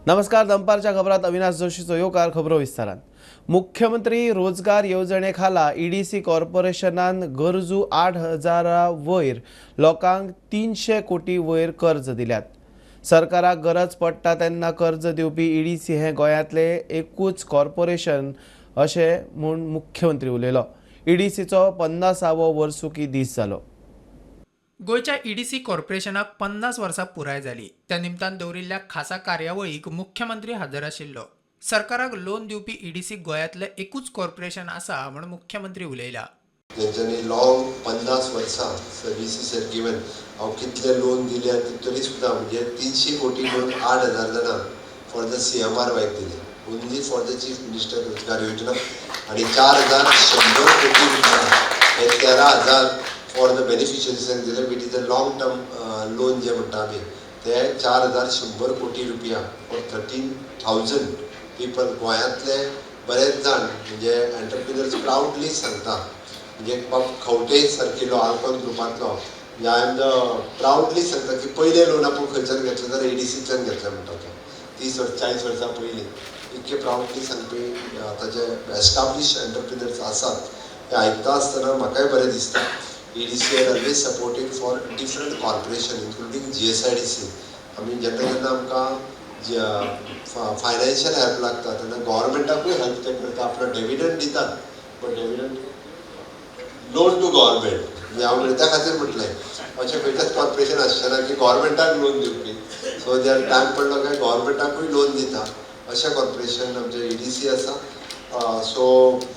नमस्कार, दनपारच्या खबरात अविनाश जोशीचो येवकार. खबरो विस्तारान. मुख्यमंत्री रोजगार येवजणे खाला ईडीसी कॉर्पोरेशनान गरजू 8,000 वयर लोकांक 300 कोटी वयर कर्ज दिल्यात. सरकाराक गरज पडटा तेन्ना कर्ज दिवपी ईडीसी हें गोंयांतलें एकूच कॉर्पोरेशन अशें म्हूण मुख्यमंत्री उलयलो. ईडीसीचो 50वो वर्सुकी दीस जालो. गोंयच्या ईडीसी कॉर्पोरेशनाक 50 वर्सां पुराय जाली. त्या निमतान दवरिल्ल्या खासा कार्यावळीक मुख्यमंत्री हजर आशिल्लो. सरकाराक लोन दिवपी ईडीसी गोंयांतलें एकूच कॉर्पोरेशन आसा म्हूण मुख्यमंत्री उलयला. तेंच्यांनी लॉंग 50 वर्सां सर्विसीस हॅव गिवन. हांव कितले लोन दिले आनी तरी सुद्दां म्हणजे 300 कोटी लोन 8,000 जाणांक फॉर the CMR वायक दिले, only for the Chief Minister रोजगार योजना. आनी 4100 कोटी रुपया हे 13,000 फॉर the बेनिफिशरीजांक दिले, which is a long term loan जे म्हणटा आमी, ते 4100 कोटी रुपया फॉर 13,000 पीपल. गोंयांतले बरेच जाण म्हणजे एंटरप्रिनर्स प्रावडली सांगता, म्हणजे बाब खवटे सारकिलो आल्कॉन ग्रुपांतलो, म्हणजे I am the proudly सांगता की पयलें लोन आपूण खंयच्यान घेतलें जाल्यार एडीसींतल्यान घेतलें म्हणटा तो. 30 वर्स, 40 वर्सां पयलीं. इतके प्रावडली सांगपी आतांचे एस्टाब्लीश एंटरप्रिनर्स आसात. हें आयकता आसतना म्हाकाय बरें दिसता. EDC are always supported for different corporation, including GSIDC. आमी जेन्ना जेन्ना आमकां फायनान्शियल हेल्प लागता तेन्ना गव्हर्मेंटाकूय हेल्प ते करता. आपलो डेविडंड दितात, but dividend loan to government. म्हणजे हांव त्या खातीर म्हटलें, अशें खंयचेंच कॉर्पोरेशन आसचें ना की गव्हर्मेंटाक लोन दिवपी. सो जर टायम पडलो काय गव्हर्मेंटाकूय लोन दिता, अशें कॉर्पोरेशन आमचें ईडीसी आसा. सो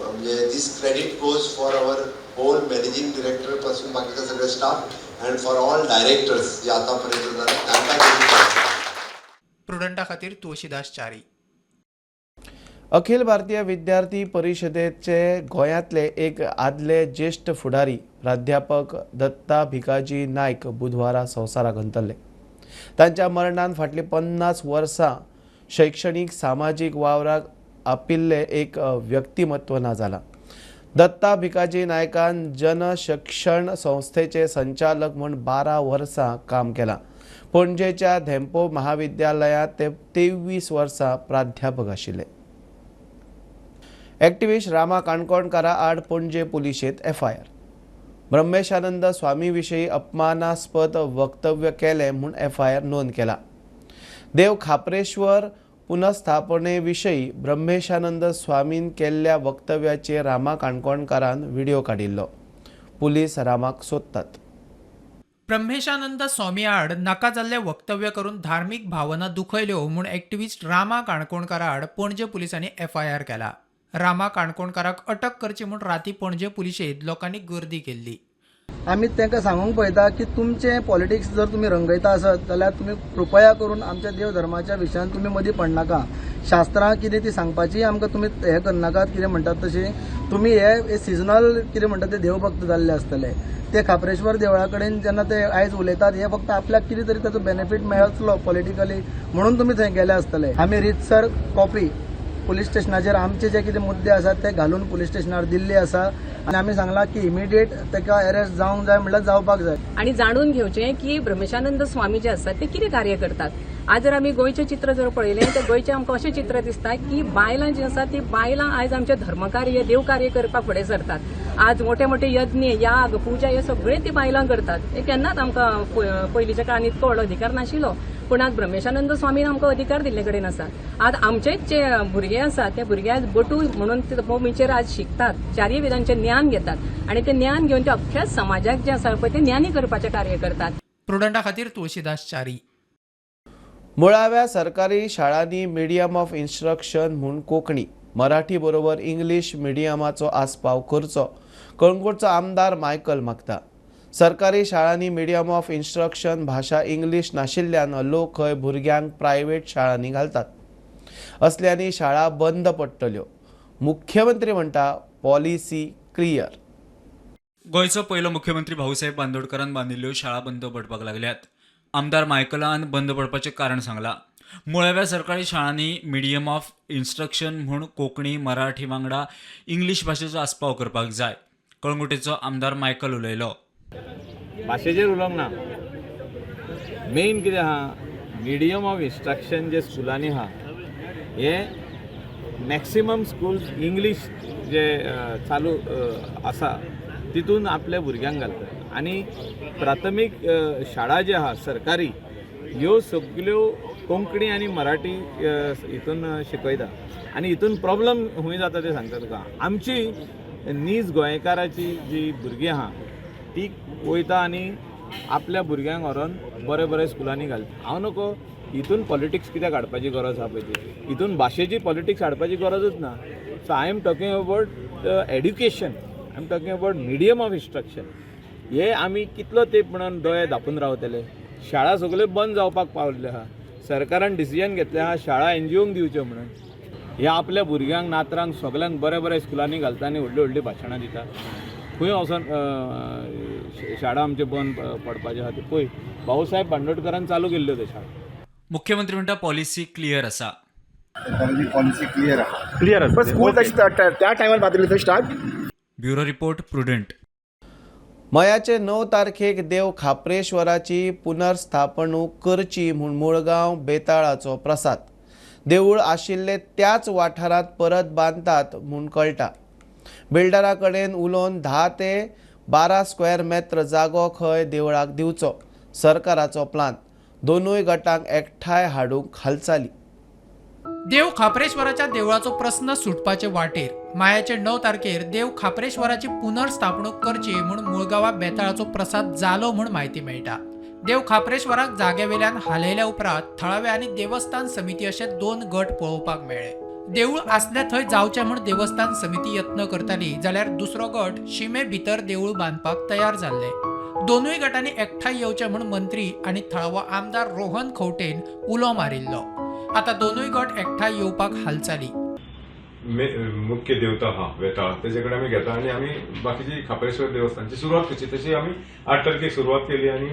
म्हणजे this credit goes for our whole managing director पासून बाकीचे सगळे staff and for all directors जे आतां पर्यंत जाले तांकां. प्रुडंटा खातीर तुळशीदास च्यारी. अखिल भारतीय विद्यार्थी परिशदेचे गोंयांतले एक आदले ज्येश्ठ फुडारी प्राध्यापक दत्ता भिकाजी नायक बुधवारा संवसाराक अंतरले. तांच्या मरणान फाटलीं 50 वर्सां शैक्षणीक, सामाजीक वावराक आपिल्लें एक व्यक्तिमत्व ना जालां. दत्ता भिकाजी नायकान जन शिक्षण संस्थेचे संचालक म्हूण 12 वर्सां काम केलां. पणजेच्या धेंपो महाविद्यालयांत ते 23 वर्सां प्राध्यापक आशिल्ले. ॲक्टिव्हिस्ट रामा काणकोणकारा आड पणजे पुलिशेंत एफआयआर. ब्रह्मेशानंद स्वामी विशीं अपमानास्पद वक्तव्य केलें म्हूण एफआयआर नोंद केला. देव खाप्रेश्वर पुनस्थापने विशीं ब्रह्मेशानंद स्वामीन केल्ल्या वक्तव्याचेर रामा काणकोणकारान व्हिडिओ काडिल्लो. पुलीस रामाक सोदतात. ब्रह्मेशानंद स्वामी आड नाका जाल्लें वक्तव्य करून धार्मीक भावना दुखयल्यो म्हूण एक्टिविस्ट रामा काणकोणकारा आड पणजे पुलिसांनी एफआयआर केला. रामा काणकोणकाराक अटक करची म्हूण राती पणजे पुलिशेंत लोकांनी गर्दी केल्ली. आमी तांकां सांगूंक पळयता की तुमचें पॉलिटिक्स जर तुमी रंगयता आसत जाल्यार तुमी कृपया करून आमच्या देव धर्माच्या विशयान तुमी मदीं पडनाका. शास्त्रां कितें ती सांगपाची आमकां तुमी हें करनाकात. कितें म्हणटात तशें तुमी हे सिजनल कितें म्हणटात ते देवभक्त जाल्ले आसतले. ते खाप्रेश्वर देवळा कडेन जेन्ना ते आयज उलयतात, हे फक्त आपल्याक कितें तरी ताचो बेनिफीट मेळटलो पॉलिटिकली म्हणून तुमी थंय गेले आसतले. आमी रितसर कॉपी पुलीस स्टेशनाचेर आमचे जे कितें मुद्दे आसात ते घालून पुलीस स्टेशनार दिल्ले आसा आनी आमी सांगलां की इमिडिएट ताका अरेस्ट जावंक जाय, म्हणल्यार जावपाक जाय. आणि जाणून घेवचें की ब्रह्मेशानंद स्वामी जे आसात ते कितें कार्य करतात. आज जर आमी गोंयचें चित्र जर पळयलें तर गोंयचें आमकां अशें चित्र दिसता की बायलां जीं आसात ती बायलां आयज आमचें धर्मकार्य, देवकार्य करपाक फुडें सरतात. आज मोठे मोठे यज्ञ, याग, पुजा हे सगळे ती बायलां करतात. हे केन्नाच आमकां पयलींच्या काळान इतको व्हडलो अधिकार नाशिल्लो, पूण आज ब्रह्मेशानंद स्वामीन आमकां अधिकार दिल्ले कडेन आसा. आज आमचेच जे भुरगे आसात ते भुरगे आज बटू म्हणून ते तपोभूमीचेर आज शिकतात, चारय वेदांचें ज्ञान घेतात आनी तें ज्ञान घेवन ते अख्ख्या समाजाक जें आसा पळय तें ज्ञानी करपाचें कार्य करतात. प्रुडंटा खातीर तुळशीदास च्यारी. मुळाव्या सरकारी शाळांनी मिडियम ऑफ इन्स्ट्रक्शन म्हूण कोंकणी, मराठी बरोबर इंग्लीश मिडियमाचो आस्पाव करचो, कळंगूटचो आमदार मायकल मागता. सरकारी शाळांनी मिडियम ऑफ इन्स्ट्रक्शन भाशा इंग्लीश नाशिल्ल्यान लोक खंय भुरग्यांक प्रायव्हेट शाळांनी घालतात. असल्यांनी शाळा बंद पडटल्यो. मुख्यमंत्री म्हणटा, पॉलिसी क्लियर. गोंयचो पयलो मुख्यमंत्री भाऊसाहेब बांदोडकरान बांदिल्ल्यो शाळा बंद पडपाक लागल्यात. आमदार मायकलान बंद पडपाचें कारण सांगलां. मुळाव्या सरकारी शाळांनी मिडियम ऑफ इन्स्ट्रक्शन म्हूण कोंकणी, मराठी वांगडा इंग्लीश भाशेचो आस्पाव करपाक जाय. कळंगुटेचो आमदार मायकल उलयलो. भाशेचेर उलोवंक ना. मेन कितें आहा, मिडियम ऑफ इन्स्ट्रक्शन जे स्कुलांनी आहा हे मॅक्सिमम स्कूल्स इंग्लीश जे चालू आसा तितून आपल्या भुरग्यांक घालतात आनी प्राथमीक शाळा ज्यो आहा सरकारी ह्यो सगल्यो कोंकणी आनी मराठी हितून शिकयता आनी हितून प्रॉब्लम खूंय जाता तें सांगता तुका. आमची नीज गोंयकाराची जी भुरगीं आहा ती वयता आनी आपल्या भुरग्यांक व्हरोन बरे बरे स्कुलांनी घालता. हांव नको हितून पॉलिटिक्स कित्याक हाडपाची गरज आहा पळय ती, हितून भाशेची पॉलिटिक्स हाडपाची गरजूच ना. So I am talking about education, I am talking about medium of instruction. हे आमी कितलो तेंप म्हणून दोळे धांपून रावतले? शाळा सगल्यो बंद जावपाक पावल्ल्यो आहा. सरकारान डिसिजन घेतलें आहा शाळा एनजीओंक दिवच्यो म्हणून. हे आपल्या भुरग्यांक नातरांक सगल्यांक बऱ्या बऱ्या स्कुलांनी घालता आनी व्हडलीं व्हडलीं भाशणां दिता. खंय वचोन शाळा आमच्यो बंद पडपाच्यो आहा त्यो पळय. भाऊसाहेब बांदोडकरान चालू केल्ल्यो त्यो शाळा. मुख्यमंत्री म्हणटा पॉलिसी क्लियर आसा. पॉलिसी क्लियर आहा. क्लियर आसा. पण स्कूल तशी त्या टायमार बांदिल्ली स्टार्ट. Bureau report, Prudent. मयाचे 9 तारखेक देव खाप्रेश्वराची पुनर्स्थापणूक करची म्हूण मुळगांव बेताळाचो प्रसाद. देवूळ आशिल्ले त्याच वाठारांत परत बांदतात म्हूण कळटा. बिल्डरा कडेन उलोवन 10 ते 12 स्क्वेअर मेत्र जागो खंय देवळाक दिवचो, सरकाराचो प्लान. दोनूय गटांक एकठांय हाडूंक हालचाली. देव खाप्रेश्वराच्या देवळाचो प्रस्न सुटपाचे वाटेर मायाचे 9 तारखेर देव खाप्रेश्वराची पुनर्स्थापणूक करची म्हूण मुळगांवा बेताळाचो प्रसाद जालो म्हूण म्हायती मेळटा. देव खाप्रेश्वराक जाग्यावेल्यान हालयल्या उपरांत थळावे आनी देवस्थान समिती अशे 2 गट पळोवपाक मेळ्ळे. देवूळ आसले थंय जावचें म्हूण देवस्थान समिती यत्न करताली, जाल्यार दुसरो गट शिमे भितर देवूळ बांदपाक तयार जाल्ले. दोनूय गटांनी एकठांय येवचें म्हूण मंत्री आनी थळावो आमदार रोहन खंवटेन उलो मारिल्लो. आता दोनूय गट एकठांय येवपाक हालचाली. मुख्य देवता हा वेताळ तेजे कडेन आमी घेता आनी आमी बाकीची खाप्रेश्वर देवस्थानची सुरवात करची. तशी आमी 8 तारखेक सुरवात केली आनी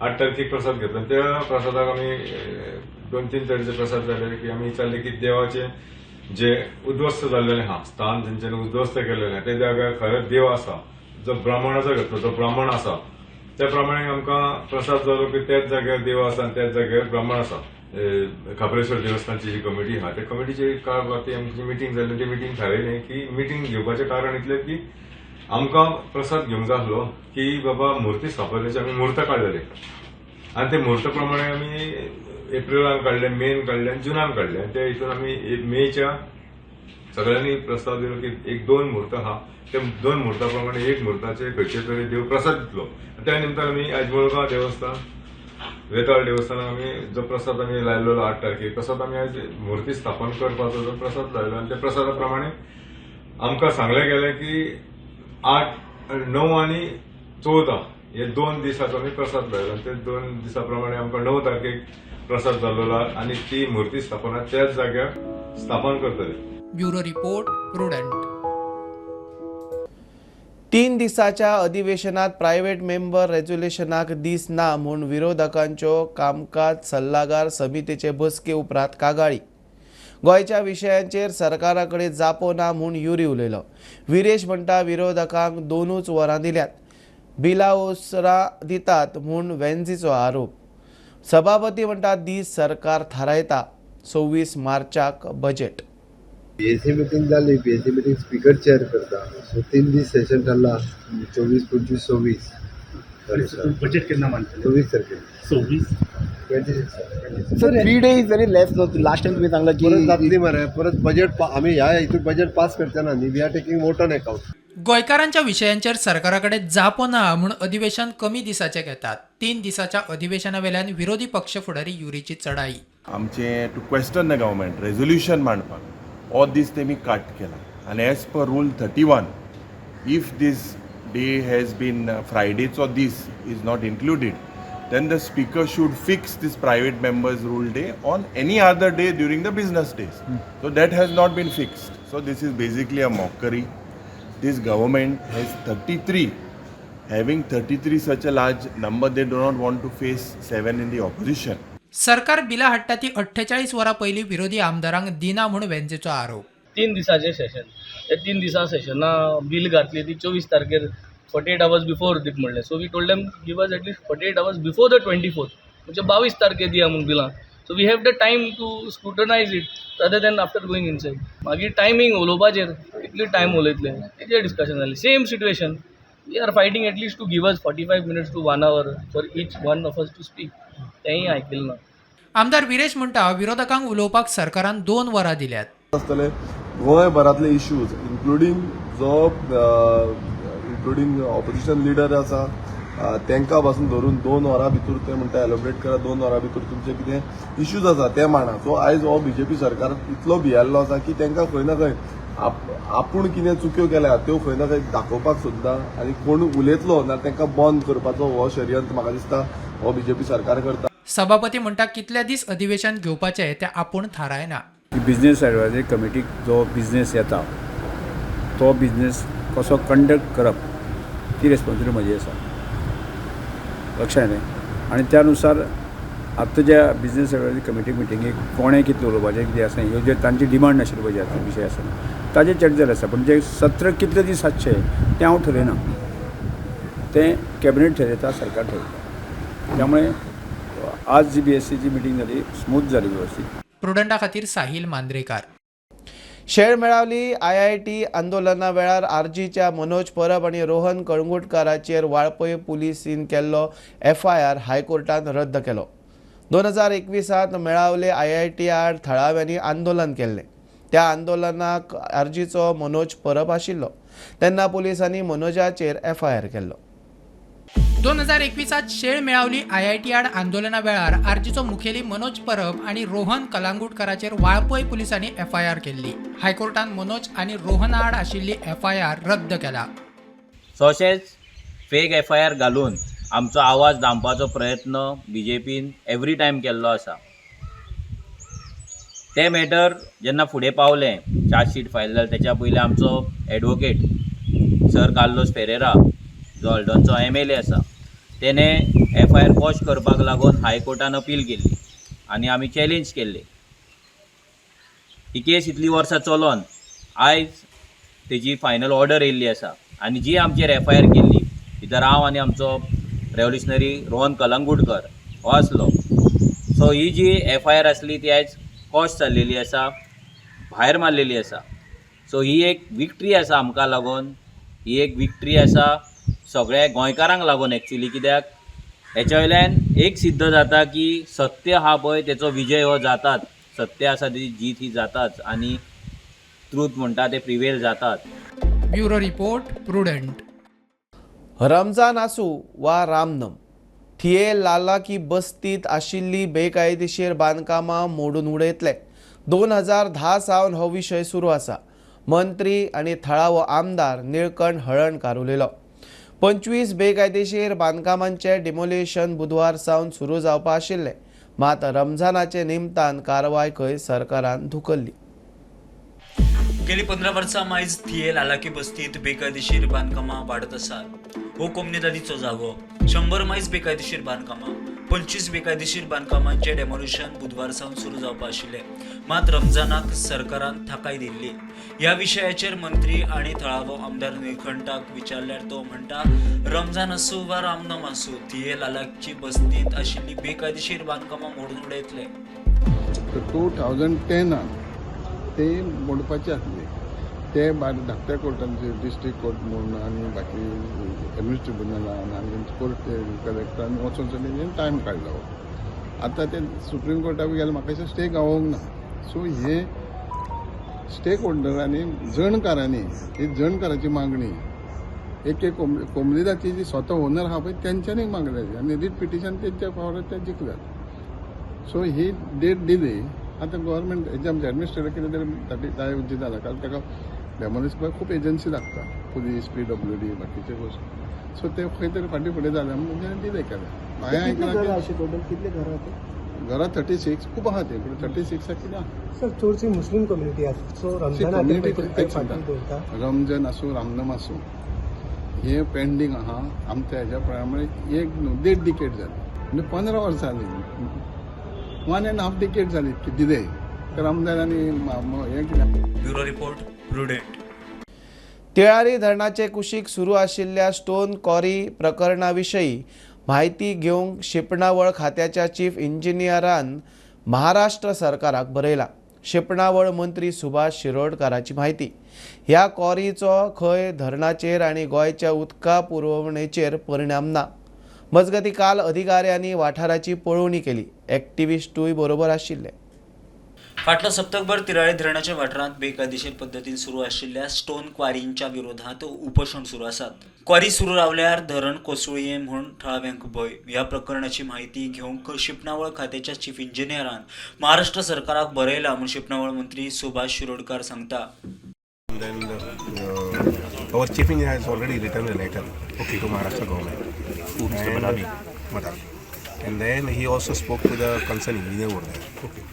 8 तारखेक प्रसाद घेतलो. त्या प्रसादाक आमी 2-3 तरेचे प्रसाद जाले की आमी विचारले की देवाचे जे उद्ध्वस्त जाल्लेले आहा स्थान तेंच्यांनी उद्ध्वस्त केलेलें ते जाग्यार खरेंच देव आसा, जो ब्राह्मणाचो घेतलो जो ब्राह्मण आसा त्या प्रमाणे आमकां प्रसाद जालो की त्याच जाग्यार देव आसा आनी त्याच जाग्यार ब्राह्मण आसा. खाप्रेश्वर देवस्थानची जी कमिटी आहा त्या कमिटीची काल राती आमची मिटींग जाली. ती मिटींग थारायलें की मिटींग घेवपाचें कारण इतलें की आमकां प्रसाद घेवंक जाय आसलो की बाबा मुर्ती स्थापनेची आमी म्हूर्त काडलेले आनी ते म्हूर्त प्रमाणे आमी एप्रिलान काडले, मेन काडले आनी जुनान काडले. आनी त्या हितून आमी मेच्या सगळ्यांनी प्रस्ताव दिलो की 1-2 म्हूर्त आहा त्या 2 म्हूर्ता प्रमाणे 1 म्हूर्ताचे खंयचे तरी देव प्रसाद दितलो. त्या निमतान आमी आयज मुळगांव देवस्थान वेताळ देवस्थानाक आमी जो प्रसाद आमी लायलेलो 8 तारखेक प्रसाद आमी आयज मुर्ती स्थापन करपाचो जो प्रसाद लायलो आनी त्या प्रसादा प्रमाणे आमकां सांगलें गेलें की 8, 9 आनी 14 हे 2 दिसाचो आमी प्रसाद लायलो आनी ते 2 दिसा प्रमाणे आमकां 9 तारखेक प्रसाद जाल्लो आनी ती मुर्ती स्थापना त्याच जाग्यार स्थापन करतले. Bureau report, Prudent. 3 दिसाच्या अधिवेशनात प्रायव्हेट मेंबर रेज्युलेशनाक दीस ना म्हूण विरोधकांच्यो कामकाज सल्लागार समितीचे बसके उपरांत कागाळी. गोंयच्या विशयांचेर सरकारा कडेन जापो ना म्हूण युरी उलयलो. विरेश म्हणटा विरोधकांक 2 वरां दिल्यात, बिलां उसरां दितात म्हूण वेन्झीचो आरोप. सभापती म्हणटा दीस सरकार थारायता. 26 मार्चाक बजेट. पीएसी मिटींग जाली. पीएसी मिटींग स्पीकर चेअर करता. सो 3 दीस सेशन ठरला, 24, 25, 26. बजेट केन्ना मांडटले? 24 तारखेर. 26 26. Sir 3 day is very less न्हू. लास्ट टायम तुमी सांगला की परत जातली मरे, परत बजेट आमी ह्या हितून बजेट पास करचे ना न्ही. We are taking vote on account. गोंयकारांच्या विशयांचेर सरकारा कडेन जापो ना म्हूण अधिवेशन कमी दिसाचें घेतात. 3 दिसाच्या अधिवेशना वेल्यान विरोधी पक्ष फुडारी युरीची चढाई. आमचें to question the government resolution मांडपाक हो दीस तेमी काट केला आनी as per rule 31 if this day has been फ्रायडेचो दीस is not included then the speaker should fix this private members rule day on any other day during the business days. So that has not been fixed. So this is basically a mockery. This government has 33. Having 33 such a large number, they do not want to face 7 in the opposition. सरकार बिलां हाडटा ती 48 वरां पयलीं विरोधी आमदारांक दिना म्हूण वेंझीचो आरोप. 3 दिसाचें सेशन, ते 3 दिसां सेशना बील घातली ती 24 तारखेर 48 आवर्स बिफोर दीत म्हणलें. So we told them give us at least 48 hours before the 24th, म्हणजे 22 तारखेर दिया म्हूण बिलां. So we have the time to scrutinise it rather than after going inside. मागीर टायमींग उलोवपाचेर कितली टायम उलयतले तेजेर डिस्कशन जालें. Same situation, we are fighting at least to give us 45 minutes to 1 hour for each one of us to speak. तेंय आयकलें ना. आमदार विरेश म्हणटा विरोधकांक उलोवपाक सरकारान 2 वरां दिल्यात. आसतले गोंयभरांतले इश्यूज इन्क्लुडींग जो इन्क्लुडींग ऑपोजिशन लिडर आसा तांकां पासून धरून 2 वरां भितर ते म्हणटा एलोबरेट करा, 2 वरां भितर तुमचे कितें इश्यूज आसा ते मांडा. सो आयज हो बीजेपी सरकार इतलो भियेल्लो आसा की तांकां खंय ना खंय आपूण कितें चुक्यो केल्या त्यो खंय ना खंय दाखोवपाक सोदता आनी कोण उलयतलो ना तांकां बंद करपाचो हो षडयंत्र म्हाका दिसता हो बीजेपी सरकार करता. सभापती म्हणटा कितले दीस अधिवेशन घेवपाचें तें आपूण थारायना. बिजनेस एडवायजरी कमिटीक जो बिजनेस येता तो बिजनेस कसो कंडक्ट करप ती रेस्पॉन्सिबिलिटी म्हजी आसा, लक्षात येलें. आनी त्या नुसार आतां ज्या बिजनेस एडवायजरी कमिटी मिटिंगेक कोणें कितलें उलोवपाचें कितें आसा ह्यो जे तांची डिमांड आशिल्ली पळय जे विशय आसा ताजेर चर्चा जाल्ली आसा. पूण जे सत्र कितले दीस आसचे तें हांव ठरयना, तें कॅबिनेट ठरयता, सरकार ठरयता. त्यामुळे आज जी बी एस सीची मिटींग जाली स्मूथ जाली व्यवस्थीत. प्रुडंटा खातीर साहिल मांद्रेकार. शेळ मेळावली IIT आंदोलना वेळार आरजीच्या मनोज परब आनी रोहन कळंगुटकाराचेर वाळपय पुलिसीन केल्लो FIR हायकोर्टान रद्द केलो. 2021 मेळावले IIT आड थळाव्यांनी आंदोलन केल्लें. त्या आंदोलनाक आरजीचो मनोज परब आशिल्लो तेन्ना पुलिसांनी मनोजाचेर FIR केल्लो. 2021 शेळ मेळावली IIT आड आंदोलना वेळार आरजीचो मुखेली मनोज परब आनी रोहन कलांगुटकाराचेर वाळपय पुलिसांनी FIR केल्ली. हायकोर्टान मनोज आनी रोहन आड आशिल्ली FIR रद्द केला. तशेंच फेक FIR घालून आमचो आवाज दामपाचो प्रयत्न बीजेपीन एवरी टायम केल्लो आसा. तें मॅटर जेन्ना फुडें पावलें, चार्जशीट फायल जालें, तेच्या पयलीं आमचो एडवोकेट सर कार्लोस फेरेरा जो हळदोणचो MLA आसा तेणे FIR quash करपाक लागून हायकोर्टान अपील केल्ली आनी आमी चॅलेंज केल्ली. ही केस इतली वर्सां चलोन आयज तेजी फायनल ऑर्डर येयल्ली आसा आनी जी आमचेर FIR केल्ली भितर हांव आनी आमचो रेवोल्युशनरी रोहन कलंगुटकर हो आसलो. सो ही जी FIR आसली ती आयज कॉश जाल्लेली आसा, भायर मारलेली आसा. सो ही एक विक्ट्री आसा आमकां लागून, ही एक विक्ट्री आसा सगळ्या गोंयकारांक लागून एक्चुली. कित्याक हेच्या वयल्यान एक सिद्ध जाता की सत्य हा पळय तेचो विजय हो जाताच, सत्य आसा ती जीत ही जाताच आनी ट्रूथ म्हणटा ते प्रिवेल जातात. Bureau report, Prudent. Ramzan आसूं वा रामनम, थिये लाला की बस्तीत आशिल्ली बेकायदेशीर बांदकामां मोडून उडयतले. 2010 सावन हो विशय सुरू आसा. मंत्री आनी थळावो आमदार निळकंठ हळर्णकार उलयलो. 25 बेकायदेशीर बांदकामांचे डिमोलिशन बुधवार सावन सुरू जावपा आशिल्लें, मात रमजानाचे निमतान कारवाय खंय सरकारान धुकल्ली. गेली 15 वर्सां मायज थिये लालाकी बस्तीत बेकायदेशीर बांदकामां वाडत आसात. हो कोमनिदादीचो जागो, 100 मायज बेकायदेशीर बांदकामां, 25 बेकायदेशीर बांदकामांचे डेमोलिशन बुधवार सावन सुरू जावपा आशिल्लें, मात रमजानाक सरकारान थाकाय दिल्ली. ह्या विशयाचेर मंत्री आनी थळावो आमदार निळकंठाक विचारल्यार तो म्हणटा, रमजान आसूं वा रामनम आसूं, थिये लालाची बस्तींत आशिल्ली बेकायदेशीर बांदकामां मोडून उडयतले. 2010 ते मोडपाचे आसले, ते धाकट्या कोर्टांचे डिस्ट्रिक्ट कोर्ट म्हणून आनी बाकी एडमिनिस्ट्रेटिव्ह ट्रिब्युनलान आनी कोर्ट कलेक्टरान वचून तेंच्यानी टायम काडलो. आतां ते सुप्रीम कोर्टाक गेले, म्हाका दिसता स्टे गावोंक ना. सो हे स्टेक होल्डरांनी, जणकारांनी, ही जणकाराची मागणी एक एक कोमनिदाची जी स्वता ओनर आहा पळय तेंच्यांनी मागली आनी रीट पिटिशन तेंच्या फावरार ते जिखल्यात. सो ही डेट दिली. आतां गव्हर्मेंट हेजे आमचे एडमिनिस्ट्रेटर कितें तरी जाय जाला, कारण ताका डेमोलिश करपाक खूब एजन्सी लागता, पुलीस, PWD, बाकीचे गोश्टी. सो ते खंय तरी फाटीं फुडें जाले म्हणून तेंच्यांनी डिले केलें. हांवें आयकलां कितले घरां? घरां 36 खूब आहा ते, पूण 36 कितें आहा सर? चडशी मुस्लीम कम्युनिटी आसा, सो रमजान आसूं रामनम आसूं हे पेंडींग आहा आमच्या हेज्या प्रमाणे. एक न्हू 1.5 डिकेट जाली, म्हणजे 15 वर्सां जाली, 1.5 डिकेट जाली की डिले तर रमजान आनी हें कितें. Bureau report, Prudent. Tillari धरणाचे कुशीक सुरू आशिल्ल्या स्टोन कॉरी प्रकरणा विशीं म्हायती घेवंक शिंपणावळ खात्याच्या चीफ इंजिनियरान महाराष्ट्र सरकाराक बरयला. शिंपणावळ मंत्री सुभाष शिरोडकाराची म्हायती. ह्या क्वॉरीचो खंय धरणाचेर आनी गोंयच्या उदका पुरवणेचेर परिणाम ना. मजगती काल अधिकाऱ्यांनी वाठाराची पळोवणी केली. एक्टिविस्टूय बरोबर आशिल्ले. फाटलो सप्तकभर तिराळे धरणाच्या वाठारांत बेकायदेशीर पद्दतीन सुरू आशिल्ल्या स्टोन क्वारींच्या विरोधांत उपोशण सुरू आसात. क्वारी सुरू रावल्यार धरण कोसळुये म्हूण थळाव्यांक भंय. ह्या प्रकरणाची म्हायती घेवंक शिंपणावळ खात्याच्या चीफ इंजिनियरान महाराष्ट्र सरकाराक बरयला म्हूण शिंपणावळ मंत्री सुभाष शिरोडकार सांगता. Then our chief engineer has already written a letter, okay, to Maharashtra government. To Mr. And- Madani. Madani. And then he also spoke to the concerned engineer over there. Okay.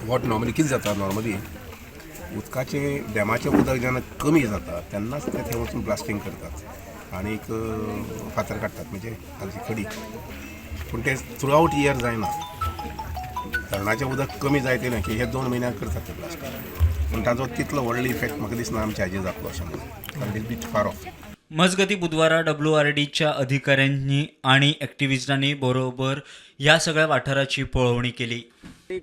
What normally कितें जाता, normally उदकाचें डॅमाचें उदक जेन्ना कमी जाता तेन्नाच ते थंय वचून ब्लास्टींग करतात आनीक फातर काडटात, म्हणजे तांची खडी. पूण तें थ्रू आवट इयर जायना. धरणाचें उदक कमी जायत येयलें की हे 2 म्हयन्याक करतात ते ब्लास्टींग. पूण ताजो तितलो व्हडलो इफेक्ट म्हाका दिसना आमच्या हाजेर जातलो अशें म्हणून, कारण it bit far of. मजगती बुधवारा WRDच्या अधिकाऱ्यांनी आनी एक्टिविस्टांनी बरोबर ह्या सगळ्या वाठाराची पळोवणी केली.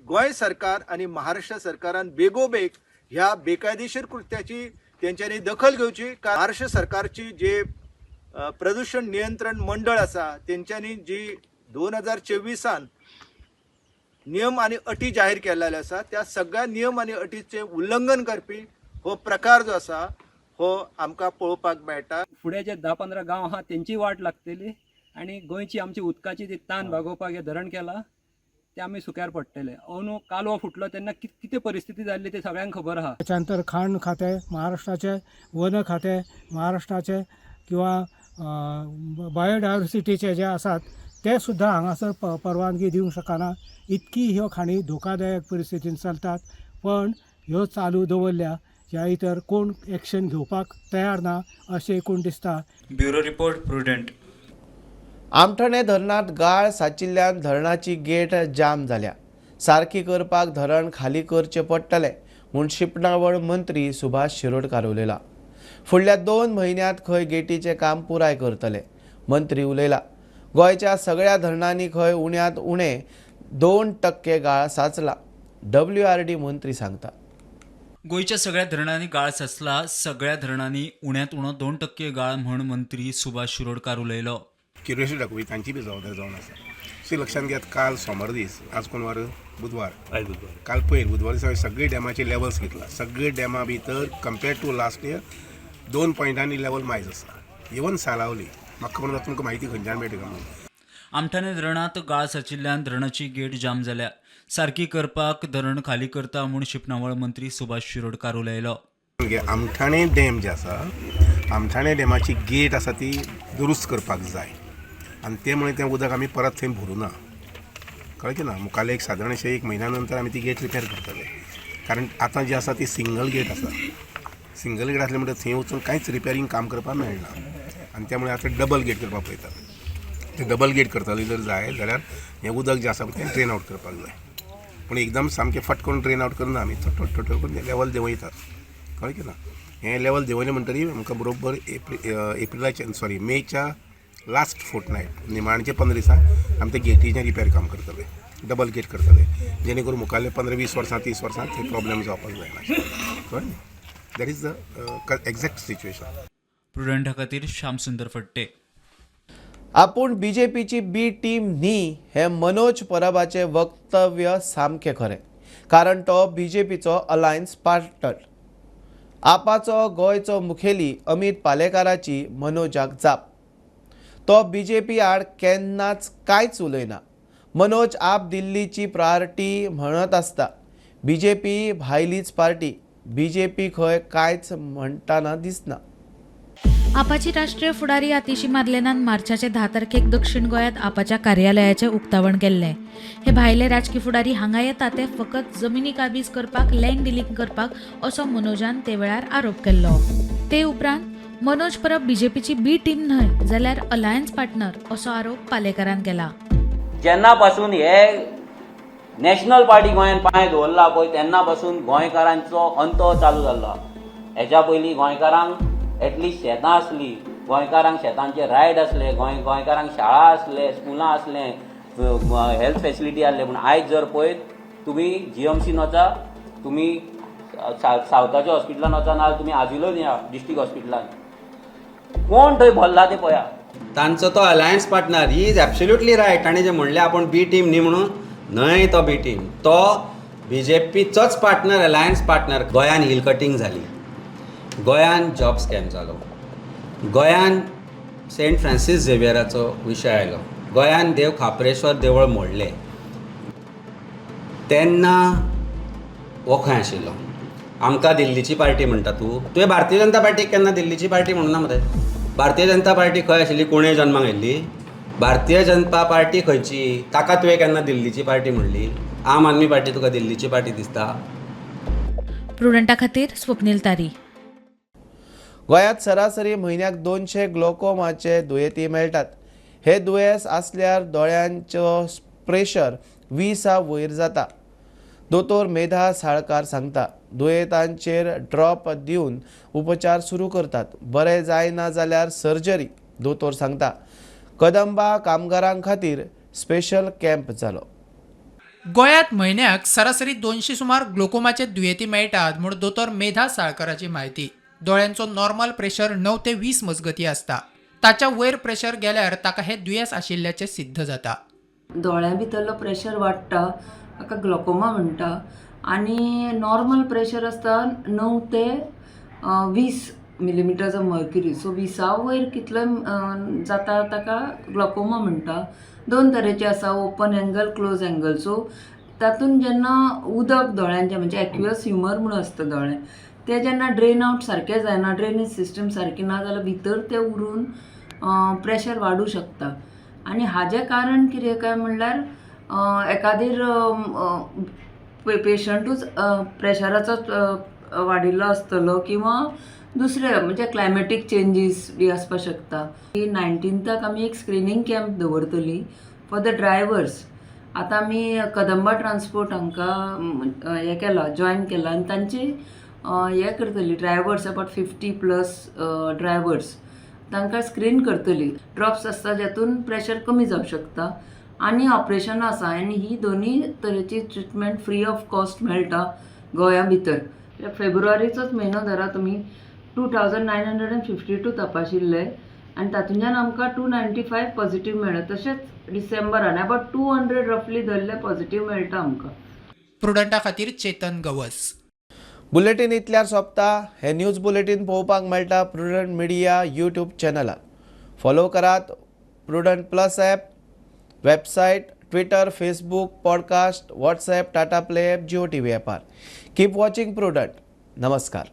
गोंय सरकार आनी महाराष्ट्र सरकारान बेगोबेग ह्या बेकायदेशीर कृत्याची तेंच्यांनी दखल घेवची. महाराष्ट्र सरकारची जे प्रदूषण नियंत्रण मंडळ आसा तेंच्यांनी जी 2024 नियम आनी अटी जाहीर केलेले आसा त्या सगळ्या नियम आनी अटीचें उल्लंघन करपी हो प्रकार जो आसा हो आमकां पळोवपाक मेळटा. फुडें जे 10-15 गांव आहा तेंची वाट लागतली आनी गोंयची आमची उदकाची ती तान भागोवपाक हें धरण केलां ते आमी सुक्यार पडटले. अंदू कालवो फुटलो तेन्ना कितें परिस्थिती जाल्ली ते सगळ्यांक खबर आहा. त्याच्यानंतर खाण खातें महाराष्ट्राचे, वन खातें महाराष्ट्राचे किंवा बायोडायवर्सिटीचे जे आसात ते सुद्दां हांगासर परवानगी दिवंक शकना. इतकी ह्यो खाणी धोकादायक परिस्थितीन चलतात, पण ह्यो चालू दवरल्या ह्या इतर कोण एक्शन घेवपाक तयार ना अशें एकूण दिसता. Bureau report, Prudent. Amthane धरणांत गाळ साचिल्ल्यान धरणाची गेट जाम जाल्या. सारकी करपाक धरण खाली करचें पडटलें म्हूण शिंपणावळ मंत्री सुभाष शिरोडकार उलयला. फुडल्या 2 म्हयन्यांत खंय गेटीचें काम पुराय करतले, मंत्री उलयला. गोंयच्या सगळ्या धरणांनी खंय उण्यांत उणें 2% गाळ साचला, WRD मंत्री सांगता. गोंयच्या सगळ्या धरणांनी गाळ साचला. सगळ्या धरणांनी उण्यांत उणो 2% गाळ म्हूण मंत्री सुभाष शिरोडकार उलयलो. क्युरियोसिटी दाखोवपी तांची बी जबाबदारी जावन आसा. सो लक्षांत घेयात, काल सोमार दीस, आज कोण वार, बुधवार, काल पयर बुधवार दिसा हांवें सगळे डॅमाचे लेवल्स घेतला. सगळे डॅमा भितर कम्पेर्ड टू लास्ट इयर 2 पॉयंटांनी लेवल मायज आसा. इवन सालावली म्हाका खबर ना तुमकां म्हायती खंयच्यान मेळटा काय म्हणून. आमठाणे धरणांत गाळ साचिल्ल्यान धरणाची गेट जाम जाल्या. सारकी करपाक धरण खाली करता म्हूण शिंपणावळ मंत्री सुभाष शिरोडकार उलयलो. आमठाणे डॅम जे आसा, आमठाणे डॅमाची गेट आसा ती दुरुस्त करपाक जाय आनी ते मुळे तें उदक आमी परत थंय भरूं ना, कळ्ळें की ना. मुखाल्ले एक सादारण अशें 1 म्हयन्या नंतर आमी ती गेट रिपेर करतले, कारण आतां जी आसा ती सिंगल गेट आसा. सिंगल गेट आसलें म्हणटकच थंय वचून कांयच रिपेरींग काम करपाक मेळना आनी त्यामुळे आतां डबल गेट करपाक पळयतात. ते डबल गेट करतले जर जाय जाल्यार हें उदक जें आसा तें ड्रेन आवट करपाक जाय. पूण एकदम सामकें फट करून ड्रेन आवट करना, आमी थोडो थोडो थोडो करून लेवल देंवयतात, कळ्ळें की ना. हें लेवल देंवयलें म्हणटरीर आमकां बरोबर एप्रिलाच्या सॉरी मेच्या लास्ट फोर्टनायट निमाणचे 15 दिसांक आमी ते गेटीचें रिपेर काम करतले, डबल गेट करतले, जेणे करून मुखाल्ले 15-20 वर्सां 30 वर्सां थंय प्रॉब्लेम जावपाक जायना, कळ्ळें. That is the exact situation. प्रुडंटा खातीर श्यामसुंदर फडते. आपूण बीजेपीची बी टीम न्ही हें मनोज परबाचें वक्तव्य सामकें खरें, कारण तो बीजेपीचो अलायन्स पार्टनर. आपाचो गोंयचो मुखेली अमित पालेकाराची मनोजाक जाप. तो बीजेपी आड केन्नाच कांयच उलयना. मनोज आप दिल्लीची प्रायोरिटी म्हणत आसता. बीजेपी भायलीच पार्टी, बीजेपी खंय कांयच म्हणटाना दिसना. आपाची राष्ट्रीय फुडारी आतिशी मार्लेनान मार्चाचे 10 तारखेक दक्षिण गोंयांत आपाच्या कार्यालयाचें उक्तावण केल्लें. हे भायले राजकी फुडारी हांगा येता ते फकत जमिनी काबीज करपाक, लँड डिलींग करपाक असो मनोजान ते वेळार आरोप केल्लो. ते उपरांत मनोज परब बीजेपीची बी टीम न्हय जाल्यार अलायन्स पार्टनर असो आरोप पालेकारान केला. जेन्ना पासून हे नॅशनल पार्टी गोंयांत पांय दवरला पळय तेन्ना पासून गोंयकारांचो अंत चालू जाल्लो. हेच्या पयलीं गोंयकारांक एटलिस्ट शेतां आसली, गोंयकारांक शेतांचे रायट आसले, गोंयकारांक शाळा आसले, स्कुलां आसले, हेल्थ फेसिलिटी आसले. पूण आयज जर पळयत तुमी जीएमसीन वचा, तुमी सावथाच्या हॉस्पिटलान वचा, ना तुमी आजिलोन या डिस्ट्रिक्ट हॉस्पिटलान, कोण थंय भरला ते पळया. तांचो तो alliance partner he is absolutely right. ताणें जें म्हणलें आपूण बी टीम न्ही म्हणून, न्हय तो बी टीम, तो बीजेपीचोच पार्टनर, अलायन्स पार्टनर. गोंयान हिल कटींग जाली, गोंयान जॉब स्कॅम जालो, गोंयान सेंट फ्रांसीस झेवियराचो विशय आयलो, गोंयान देव खाप्रेश्वर देवूळ मोडलें, तेन्ना हो खंय आशिल्लो? आमकां दिल्लीची पार्टी म्हणटा तूं, तुवें भारतीय जनता पार्टीक केन्ना दिल्लीची पार्टी म्हणूना मरे. भारतीय जनता पार्टी खंय आशिल्ली? कोणें जन्माक आयिल्ली? भारतीय जनता पार्टी खंयची? ताका तुवें केन्ना दिल्लीची पार्टी म्हणली? आम आदमी पार्टी तुका दिल्लीची पार्टी दिसता? प्रुडंटा खातीर स्वप्नील तारी. गोंयांत सरासरी म्हयन्याक 200 ग्लोकोमाचे दुयेंती मेळटात. हे दुयेंस आसल्यार दोळ्यांचो प्रेशर 20 वयर जाता. दोतोर मेधा साळकार सांगता, दुयेंतांचेर ड्रॉप दिवन उपचार सुरू करतात. बरें जायना जाल्यार सर्जरी. दोतोर सांगता, कदंबा कामगारां खातीर स्पेशल कॅम्प जालो. गोंयांत म्हयन्याक सरासरी 200 सुमार ग्लोकोमाचे दुयेंती मेळटात म्हूण दोतोर मेधा साळकाराची म्हायती. दोळ्यांचो नॉर्मल प्रेशर 9 ते 20 मजगती आसता. ताच्या वयर प्रेशर गेल्यार ताका हे दुयेंस आशिल्ल्याचें सिद्ध जाता. दोळ्यां भितरलो प्रेशर वाडटा, ताका ग्लोकोमा म्हणटा. आनी नॉर्मल प्रेशर आसता 9 ते 20 मिलीमिटर्स ऑफ मर्क्युरी. सो 20 वयर कितलो जाता ताका ग्लोकोमा म्हणटा. दोन तरेचे आसा, open angle, close angle. So तातूंत जेन्ना उदक दोळ्यांचें म्हणजे एक्वियस ह्युमर म्हणून आसता दोळ्यान, तें जेन्ना ड्रेन आवट सारकें जायना, ड्रेनेज सिस्टम सारकी ना जाल्यार भितर तें उरून प्रेशर वाडूं शकता. आनी हाजें कारण कितें काय म्हणल्यार एकादेर पेशंटूच प्रेशराचो वाडिल्लो आसतलो किंवा दुसरे म्हणजे क्लायमेटीक चेंजीस बी आसपाक शकता. 19th आमी एक स्क्रिनींग कॅम्प दवरतली फॉर the drivers. आतां आमी कदंबा ट्रान्सपोर्ट हांकां हें केलां, जॉयन केलां आनी तांची हें करतली, ड्रायवर्स अबावट 50+ ड्रायवर्स तांकां स्क्रीन करतली. ड्रॉप्स आसता जातून प्रेशर कमी जावंक शकता आनी ऑपरेशनां आसा. आनी ही दोनूय तरेची ट्रिटमेंट फ्री ऑफ कॉस्ट मेळटा गोंया भितर. फेब्रुवारीचोच म्हयनो धरा तुमी, 2952 तपाशिल्ले आनी तातूंतल्यान आमकां 295 पॉझिटीव मेळ्ळे. तशेंच डिसेंबरान अबावट 200 रफली धरले पॉझिटीव मेळटा आमकां. प्रुडंटा खातीर चेतन गवस. बुलेटीन इतल्यार सोंपता. हे न्यूज बुलेटीन पळोवपाक मेळटा प्रुडंट मिडिया यूट्यूब चॅनलार. फॉलो करात Prudent plus app, website, Twitter, Facebook, podcast, WhatsApp, Tata play app, Jio TV ॲपार. Keep watching prudent. नमस्कार.